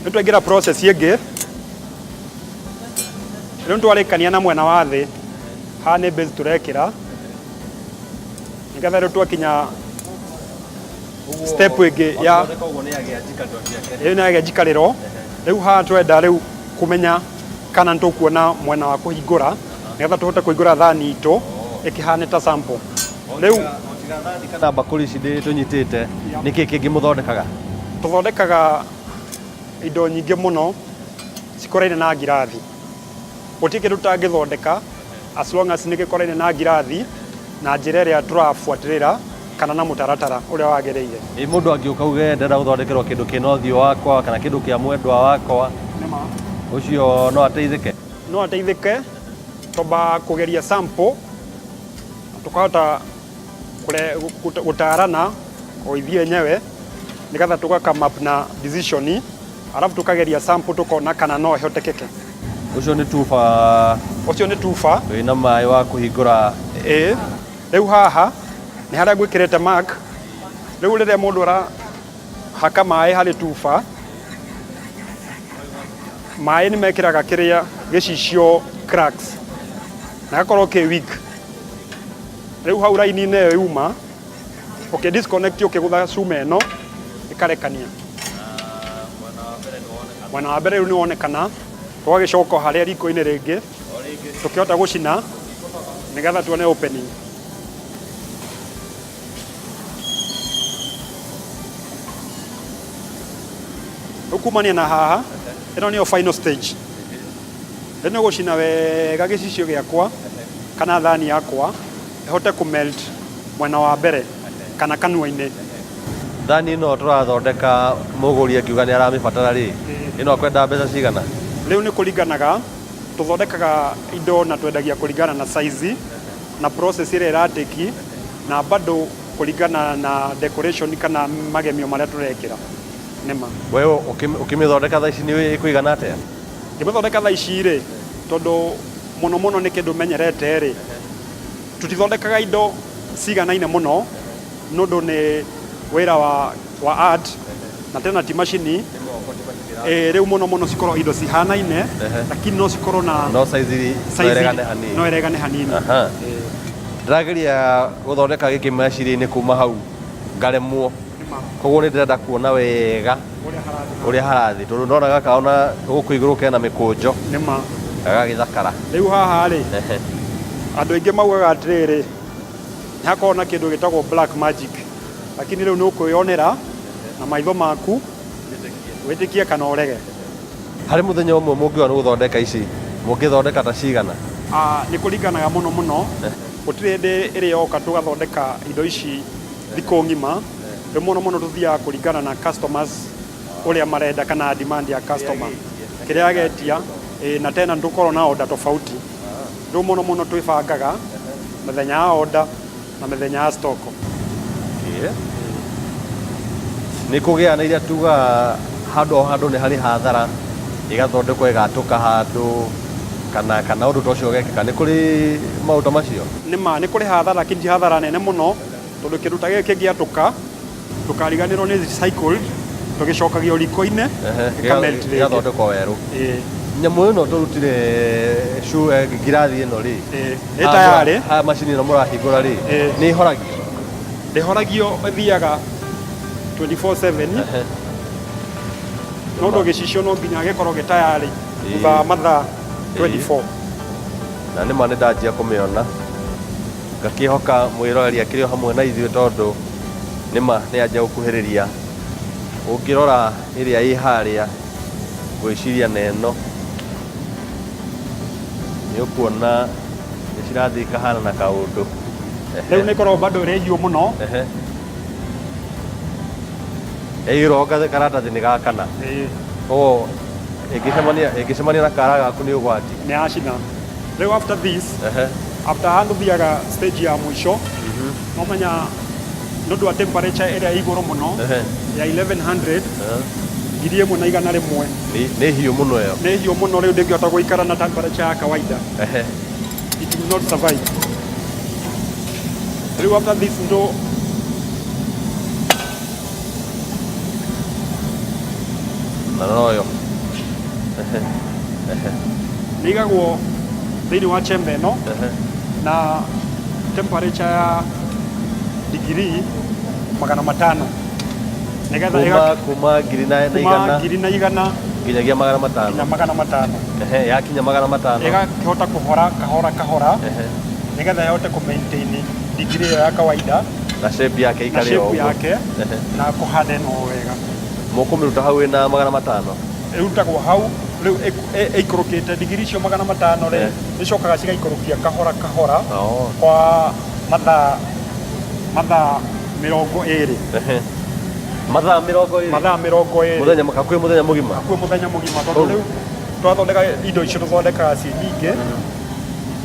Rĩu twaingĩra process ĩngĩ. Rĩu nĩtwarĩkania na mwena wa thĩ, haha nĩ base tũrekĩra, nĩgetha rĩu twakinya step ĩngĩ ya ĩyo nĩ yagĩa njikarĩro. Rĩu haha twenda rĩu kũmenya kana nĩ tũkuona mwena wa kũhingũra, nĩgetha tũhote kũhingũra thani itũ ĩkĩhane ta sample. Rĩu Kana mbakũri ici tũnyitĩte, nĩkĩ kĩngĩ mũthondekaga? Tũthondekaga indo nyingĩ mũno cikoraine na ngirathi. Gũtirĩ kĩndũ tũtangĩthondeka as long as nĩ gĩkoraine na ngirathi na njĩra ĩrĩa tũrabuatĩrĩra kana na mũtaratara ũrĩa wagĩrĩire. Ĩ mũndũ angĩũka auge ndĩrenda gũthondekerwo kĩndũ kĩna ũthiũ wakwa kana kĩndũ kĩa mwendwa wakwa, ũcio no ateithĩke? No ateithĩke, twambaga kũgeria sample na tũkahota gũtarana o ithuĩ enyewe nĩgetha tũga come up na decision, alafu tũkageria sample tũkona kana no ĩhotekeke. Ũcio nĩ tuba? Ũcio nĩ tuba. Wĩna maĩ wa kũhingũra. Ĩĩ, rĩu haha nĩ harĩa ngwĩkĩrĩte mark. Rĩu rĩrĩa mũndũ arahaka maĩ harĩ tuba, maĩ nĩ mekĩraga kĩrĩa gĩcicio cracks na gakorwo kĩ weak. Rĩu hau raini-inĩ ĩyo yuma, ũkĩ disconnect ũkĩgũtha cuma ĩno ĩkarekania. Mwena wa mbere rĩu nĩ wonekana, tũgagĩcoka harĩa riko-inĩ rĩngĩ tũkĩhota gũcina nĩgetha tuone opening. Rĩu kumania na haha, ĩno nĩyo final stage. Rĩu nĩ gũcina wega gĩcicio gĩakwa kana thani yakwa ĩhote kũ melt mwena wa mbere kana kanua-inĩ. Thani ĩno tũrathondeka mũgũri akiuga nĩ aramĩbatara rĩ, ĩno akwenda mbeca cigana? Rĩu nĩ kũringanaga, tũthondekaga indo na twendagia kũringana na size na process ĩrĩa ĩratĩki na bado kũringana na decoration kana magemio marĩa tũrekĩra. Nĩma. We ũkĩmĩthondeka thaa ici nĩ ĩkũigana atĩa? Ngĩmĩthondeka thaa ici rĩ, tondũ mũno mũno nĩ kĩndũ menyerete rĩ, tũtithondekaga indo ciganaine mũno nĩ ũndũ nĩ wĩra wa art na tena ti macini. Ĩĩ, rĩu mũno mũno cikorwo indo cihanaine, lakini no cikorwo na no size no ĩregane hanini. No ĩregane hanini. Ndĩrageria gũthondeka gĩkĩ meciria-inĩ kuma hau ngaremwo, koguo nĩ ndĩrenda kuona wega ũrĩa harathiĩ, tondũ ndona gaka ona gũkũ igũrũ kena mĩkũnjo. Nĩma. Gagagĩthakara. Rĩu haha rĩ, andũ aingĩ maugaga atĩrĩrĩ, nĩ hakoragwo na kĩndũ gĩtagwo black magic, lakini rĩu nĩ ũkwĩyonera na maitho maku, wĩtĩkie kana ũrege. Harĩ mũthenya ũmwe mũngiuga nĩ gũthondeka ici, mũngĩthondeka ta cigana? Ah, nĩ kũringanaga mũno mũno, gũtirĩ hĩndĩ ĩrĩ yoka tũgathondeka indo ici thikũ ng'ima. Rĩu mũno mũno tũthiaga kũringana na customers ũrĩa marenda kana demand ya customer kĩrĩa agetia. Ĩ, na tena nĩtũkoragwo na order tofauti. Rĩu mũno mũno twĩbangaga mĩthenya ya order na mĩthenya ya stock. Okay. Nĩ kũgĩa na iria tugaga handũ o handũ nĩ harĩ hathara, ĩgathondekwo ĩgatũka handũ kana ũndũ ta ũcio ũgekĩka, nĩ kũrĩ maũndũ ta macio? Nĩ ma nĩ kũrĩ hathara, lakini ti hathara nene mũno, tondũ kĩndũ ta gĩkĩ kĩngĩatũka, ndũkariganĩrwo nĩ recycled, tũgĩcokagio riko-inĩ, ĩka melt rĩngĩ. Ĩgathondekwo werũ. Ĩĩ. Nyamũ ĩno tũrutire ngirathi ĩno rĩ, Ĩĩ, ĩ tayarĩ. Haha macini ĩno mũrahingũra rĩ, Ĩĩ. nĩ ĩhoragio? Ndĩhoragio, ĩthiaga 24/7. No ũndũ gĩcicio no nginya gĩkorwo gĩ tayarĩ thutha wa mathaa 24. Na nĩma nĩ ndanjia kũmĩona, ngakĩhoka mwĩroreri akĩrĩ o hamwe na ithuĩ, tondũ nĩma nĩ anjia gũkuhĩrĩria. Ũngĩrora ĩrĩa ĩ harĩa, ngwĩciria na ĩno nĩ ũkuona nĩ cirathiĩ ikahana na kaũndũ. Rĩu nĩ ĩkoragwo bado ĩrĩ hiũ mũno. Yaiyũrwo karatathi nĩ gakana. Ĩĩ. Koguo ĩngĩcemania na kara gaku nĩ ũgwati. Nĩ yacina. Rĩu after this, after handũ thiaga stage ya mũico, no menya nĩ ũndũ wa temperature ĩrĩa ĩ igũrũ mũno ya 1100, 1100. Nĩ hiũ mũno ĩyo. Nĩ hiũ mũno, rĩu ndĩngĩhota gũikara na temperature ya kawaida. It will not survive. Rĩu after this ndo Na noyo. Nĩ igagwo thĩinĩ wa chamber ĩno na temperature ya digiri 500 nĩgetha kuma kuma ngiri na kuma igana 1,100 nginyagia magana matano. Nginya 500. Yakinya 500 ĩgakĩhota kũhora kahora kahora nĩgetha ĩhote kũ maintain digiri ĩyo ya kawaida na shape yake na ikare o shape ũguo. Yake na kũhane no wega. Mũkũmĩruta hau ĩna 500? Ĩrutagwo hau rĩu ĩikũrũkĩte digiri icio 500 rĩ, nĩcokaga cigaikũrũkia kahora kahora kwa mathaa 20. Mathaa 20? Mathaa 20. Mũthenya, hakuhĩ mũthenya mũgima. Hakuhĩ mũthenya mũgima, tondũ rĩu twathondeka indo icio tũthondekaga ciĩ nyingĩ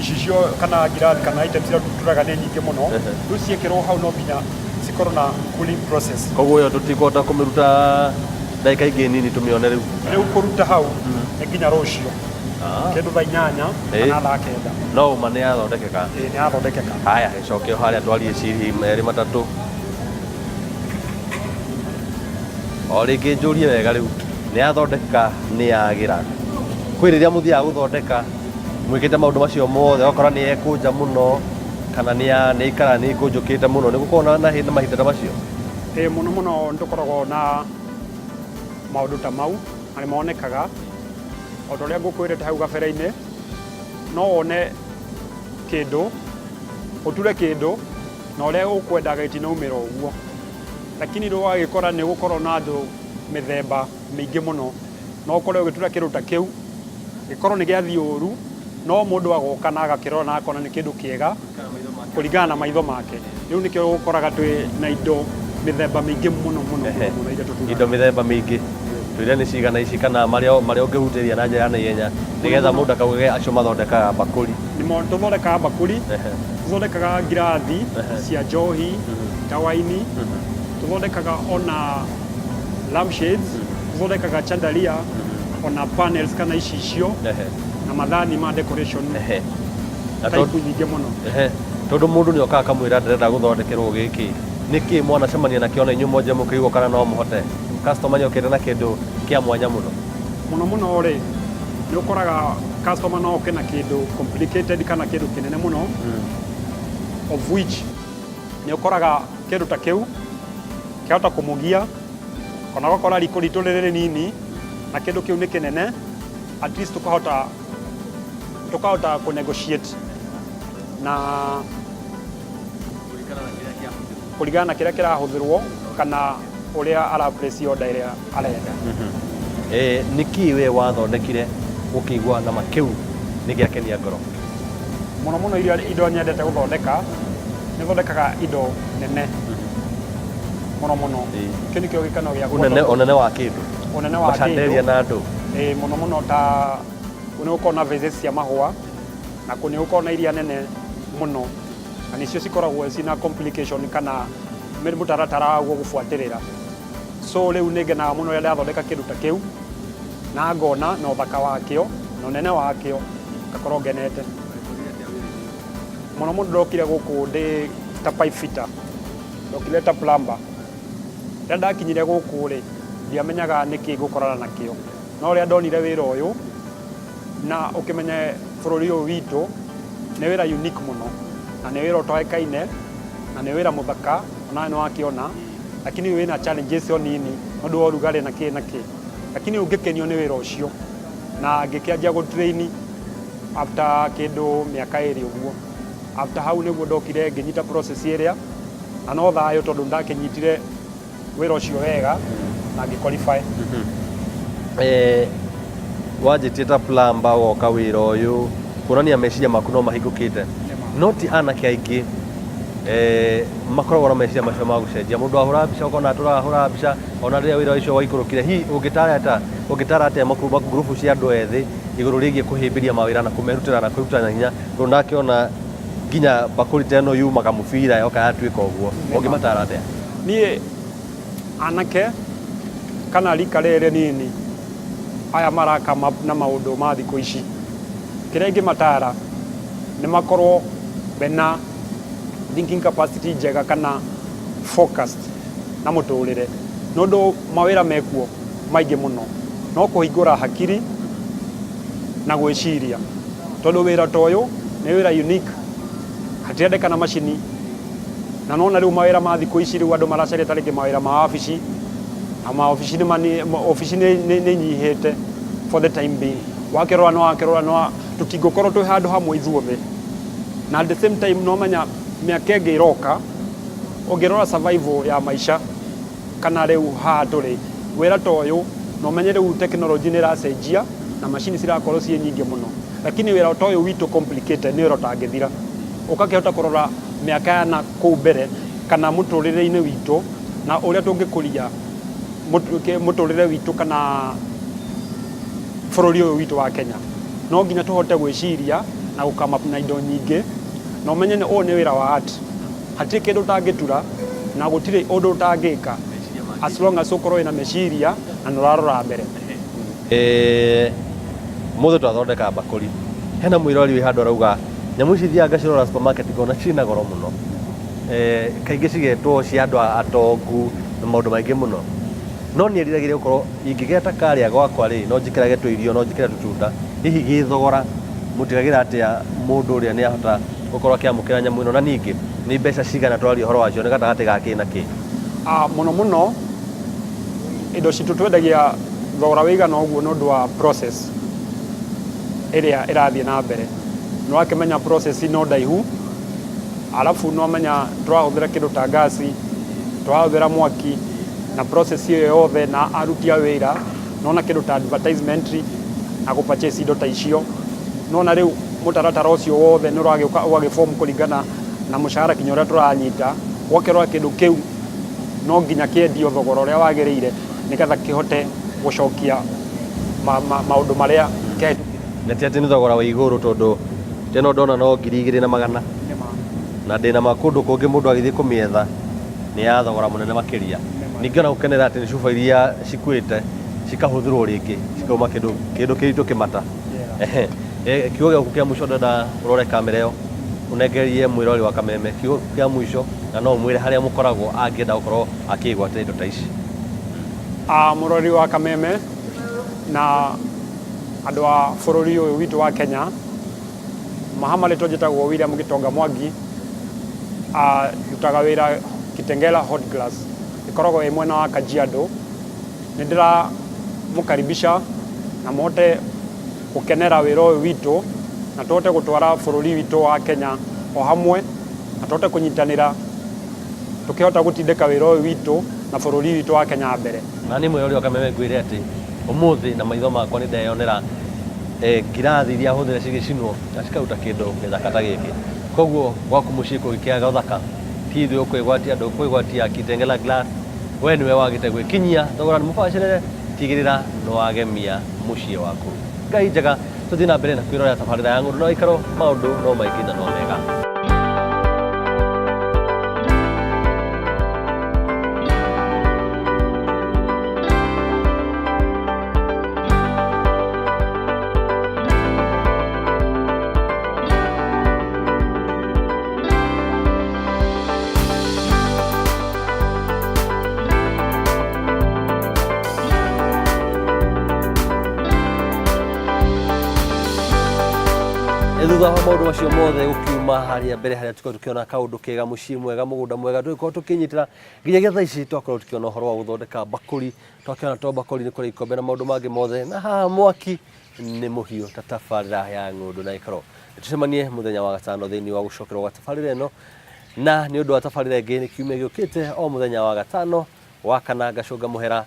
ici cio kana ngirathi kana items iria tũturaga nĩ nyingĩ mũno. Rĩu ciĩkĩrwo hau no nginya cikorwo na cooling process. Koguo ĩyo tũtikũhota kũmĩruta ndagĩka ingĩ nini tũmĩone rĩu? Rĩu kũruta hau nĩ nginya rũciũ kĩndũ thaa 8 kana thaa 9. No ũma nĩ yathondekeka? Ĩĩ, nĩ yathondekeka. Haya, gĩcoke o harĩa twarie ciri merĩ matatũ o rĩngĩ njũrie wega. Rĩu nĩ yathondeka, nĩ yagĩra. Kwĩ rĩrĩa mũthiaga gũthondeka mwĩkĩte maũndũ macio mothe ũgakora nĩ yekũnja mũno kana nĩ ya nĩ ikara nĩ ikũnjũkĩte mũno, nĩ gũkorwo na mahinda ta macio? Ĩĩ, mũno mũno nĩ tũkoragwo na maũndũ ta mau na nĩ monekaga o ta ũrĩa ngũkwĩrĩte hau gabere-inĩ. No wone kĩndũ, ũture kĩndũ na ũrĩa ũkwendaga gĩtinaumĩra ũguo, lakini rĩu ũgagĩkora nĩ gũkorwo na andũ mĩthemba mĩingĩ mũno. No ũkore ũgĩtura kĩndũ ta kĩu gĩkorwo nĩ gĩathiĩ ũru, no mũndũ agoka na agakĩrora na akona nĩ kĩndũ kĩega kũringana na maitho make. Rĩu nĩkĩo ũkoraga twĩ na indo mĩthemba mĩingĩ mũno mũno mũno mũno iria tũturaga. Indo mĩthemba mĩingĩ, twĩre nĩ cigana ici kana marĩa ũngĩhutĩria na njĩra ya naihenya nĩgetha mũndũ akauge acio mathondekaga mbakũri. Nĩmo tũthondekaga mbakũri, tũthondekaga ngirathi cia njohi ta waini, tũthondekaga ona lampshades, tũthondekaga chandelier, ona panels kana icicio na mathani ma decoration. Na type nyingĩ mũno. Tondũ mũndũ nĩ okaga akamwĩra ndĩrenda gũthondekerwo gĩkĩ, nĩkĩ mwanacemania nakĩo na inyuĩ mwanjia mũkĩigua kana no mũhote customer nĩ okĩte na kĩndũ kĩa mwanya mũno? Mũno mũno rĩ, nĩ ũkoraga customer no oke na kĩndũ complicated kana kĩndũ kĩnene mũno, of which nĩ ũkoraga kĩndũ ta kĩu kĩahota kũmũgia, kana ũgakora riko ritũ rĩrĩ rĩnini na kĩndũ kĩu nĩ kĩnene. At least tũkahota kũ negotiate na kũringana na kĩrĩa kĩrahũthĩrwo kana ũrĩa ara place order ĩrĩa arenda. Nĩkĩ we wathondekire ũkĩigua nama kĩu nĩ gĩakenia ngoro? Mũno mũno iria indo nyendete gũthondeka, nĩ thondekaga indo nene mũno mũno. Kĩu nĩkĩo gĩkeno gĩakwa. Ũnene, ũnene wa kĩndũ. Ũnene wa macanderia kĩndũ. Na andũ. Ĩĩ, mũno mũno ta nĩ gũkorwo na vases cia mahũa na nĩ gũkorwo na iria nene mũno na nĩcio cikoragwo cina complication kana mũtaratara waguo gũbuatĩrĩra. So rĩu nĩ ngenaga mũno rĩrĩa ndathondeka kĩndũ ta kĩu na ngona na ũthaka wakĩo na ũnene wakĩo, ngakorwo ngenete mũno mũno. Ndokire gũkũ ndĩ ta pipe fitter, ndokire ta plumber. Rĩrĩa ndakinyire gũkũ rĩ, ndiamenyaga nĩkĩ ngũkorana nakĩo, no rĩrĩa ndonire wĩra ũyũ na ũkĩmenye bũrũri ũyũ witũ nĩ wĩra unique mũno na nĩ wĩra ũtoĩkaine na nĩ wĩra mũthaka onawe nĩ wakĩona, lakini wĩna challenges o nini nĩ ũndũ wa ũrugarĩ na kĩ na kĩ, lakini ũngĩkenio nĩ wĩra ũcio. Na ngĩkĩanjia gũ train after kĩndũ mĩaka 2 ũguo. After hau nĩguo ndokire ngĩnyita process ĩrĩa na no thayũ, tondũ ndakĩnyitire wĩra ũcio wega na ngĩ qualify. Wanjĩtie ta plumber woka wĩra ũyũ kuonania meciria maku no mahingũkĩte, no ti anake aingĩ makoragwo na meciria macio ma gũcenjia. Mũndũ ahũra mbica ũkona atũraga ahũra mbica ona rĩrĩa wĩra ũcio waikũrũkire. Hihi ũngĩtara atĩa ngurubu cia andũ ethĩ igũrũ rĩgiĩ kũhĩmbĩria mawĩra na kũmerutĩra na kwĩruta na hinya, tondũ ndakĩona nginya mbakũri ta ĩno yumaga mũbira yoka yatuĩka ũguo, ũngĩmatara atĩa? Niĩ anake kana rika rĩrĩ nini aya marakama na maũndũ ma thikũ ici, kĩrĩa ingĩmatara nĩ makorwo mena thinking capacity njega kana focused na mũtũrĩre, nĩ ũndũ mawĩra mekuo maingĩ mũno, no kũhingũra hakiri. Na gwĩciria tondũ wĩra ta ũyũ nĩ wĩra unique, hatirendekana macini. Na nona rĩu mawĩra ma thikũ ici, rĩu andũ maracaria ta rĩngĩ mawĩra ma wabici, na maobici nĩ obici nĩ inyihĩte for the time being. Wakĩrora no wakĩrora no tũtingĩkorwo twĩ handũ hamwe ithuothe, na at the same time no menya mĩaka ĩngĩ ĩroka, ũngĩrora survival ya maica kana rĩu haha tũrĩ wĩra ta ũyũ, na ũmenye rĩu technology nĩ ĩracenjia na macini cirakorwo ciĩ nyingĩ mũno, lakini wĩra ta ũyũ witũ complicated nĩ wĩra ũtangĩthira. Ũgakĩhota kũrora mĩaka ya na kũu mbere kana mũtũrĩre-inĩ witũ na ũrĩa tũngĩkũria mũtũrĩre witũ kana bũrũri ũyũ witũ wa Kenya, no nginya tũhote gwĩciria na gũ come up na indo nyingĩ. Na ũmenye nĩ ũyũ nĩ wĩra wa art, hatirĩ kĩndũ ũtangĩtura na gũtirĩ ũndũ ũtangĩka as long as ũkorwo wĩna meciria na nĩ ũrarora mbere. Mũthĩ twathondeka mbakũri. Hena mwĩrori wĩ handũ arauga nyamũ ici thiaga ngacirora supermarket ngona ciĩna goro mũno, kaingĩ cigetwo cia andũ atongu na maũndũ maingĩ mũno, no nĩ eriragĩria gũkorwo ingĩgĩa ta karĩa gwakwa rĩ, no njĩkĩrage tũirio, no njĩkĩre tũtunda. Hihi gĩthogora mũtigagĩra atĩa mũndũ ũrĩa nĩ ahota gũkorwo akĩamũkĩra nyamũ ĩno, na ningĩ nĩ mbeca cigana twaria ũhoro wacio, nĩ gatagatĩ ga kĩ na kĩ? Mũno mũno indo citũ twendagia thogora wĩigana ũguo nĩ ũndũ wa process ĩrĩa ĩrathiĩ na mbere. Nĩ wakĩmenya process no ndaihu, arabu nĩ wamenya tũrahũthĩra kĩndũ ta ngasi, tũrahũthĩra mwaki na process ĩyo yothe na aruti a wĩra, nona kĩndũ ta advertisement na gũ purchase indo ta icio. Nona rĩu mũtaratara ũcio wothe nĩ ũragĩũka ũgagĩform kũringana na mũcara kinya ũrĩa tũranyita. Ũgakĩrora kĩndũ kĩu no nginya kĩendio thogora ũrĩa wagĩrĩire nĩgetha kĩhote gũcokia maũndũ marĩa kĩahĩtũkire. Na ti atĩ nĩ thogora wa igũrũ, tondũ teno ndona no 2,100, na ndĩna ma kũndũ kũngĩ mũndũ agĩthiĩ kũmĩetha nĩ ya thogora mũnene makĩria. Ningĩ ona gũkenera atĩ nĩ cuba iria cikuĩte cikahũthĩrwo rĩngĩ cikauma kĩndũ kĩritũ kĩmata. Ehe. Kiugo gĩaku kĩa mũico, ndĩrenda ũrore kamera ĩyo ũnengerie mwĩrori wa Kameme kiugo kĩa mũico, na no ũmwĩre harĩa mũkoragwo angĩenda gũkorwo akĩgwatĩra indo ta ici. Mũrori wa Kameme na andũ a bũrũri ũyũ witũ wa Kenya, mahama rĩtwa njĩtagwo William Gitonga Mwangi. Ndutaga wĩra Kitengela Hot Glass, ĩkoragwo ĩ mwena wa Kajiado. Nĩ ndĩramũkaribisha na mũhote gũkenera wĩra ũyũ witũ na tũhote gũtwara bũrũri witũ wa Kenya o hamwe na tũhote kũnyitanĩra tũkĩhota gũtindĩka wĩra ũyũ witũ na bũrũri witũ wa Kenya mbere. Na niĩ mwĩrori wa Kameme ngwĩre atĩ ũmũthĩ na maitho makwa nĩ ndeyonera ngirathi iria hũthĩre cigĩcinwo na cikaruta kĩndũ gĩthaka ta gĩkĩ. Koguo gwaku mũciĩ kũngĩkĩaga ũthaka, ti ithuĩ ũkwĩgwatia, ndũkwĩgwatia Kitengela Glass, we nĩwe wagĩte gwĩkinyia. Thogora nĩ mũbacĩrĩre, tigĩrĩra nĩ wagemia mũciĩ waku. Ngai njega, tũthiĩ na mbere na kwĩrorera tabarĩra ya Ng'ũndũ na Gĩikaro. Maũndũ no maingĩ na no mega. Thutha wa maũndũ macio mothe gũkiuma harĩa mbere harĩa tũkorwo tũkĩona kaũndũ kega, mũciĩ mwega, mũgũnda mwega, tũgĩkorwo tũkĩnyitĩra nginyagia thaa ici twakorwo tũkĩona ũhoro wa gũthondeka mbakũri, twakĩona to mbakũri, nĩ kũrĩ ikombe na maũndũ mangĩ mothe, na haha mwaki nĩ mũhiũ ta tabarĩra ya Ng'ũndũ na Gĩkaro. Tũcemanie mũthenya wa gatano thĩinĩ wa gũcokerwo gwa tabarĩra ĩno, na nĩ ũndũ wa tabarĩra ĩngĩ nĩ kiumia gĩũkĩte o mũthenya wa gatano wa kana ngacũnga mũhera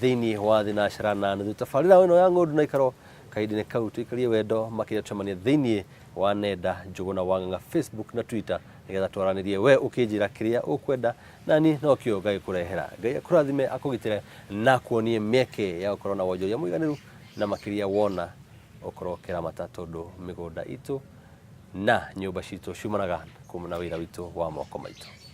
thĩinĩ wa thinacara na nuthu. Tabarĩra ĩno ya Ng'ũndũ na Gĩkaro kahinda-inĩ kau tũikarie wendo makĩria, tũcemanie thĩinĩ wa nenda Njũgũna wa Ng'ang'a, Facebook na Twitter, nĩgetha twaranĩrie, we ũkĩnjĩra kĩrĩa ũkwenda nani nokĩo ngagĩkũrehera. Ngai akũrathime, akũgitĩre na akuonie mĩeke ya gũkorwo na wonjoria mũiganĩru, na makĩria wona ũkorwo ũkĩramata, tondũ mĩgũnda itũ na nyũmba citũ ciumanaga kuma na wĩra witũ wa moko maitũ.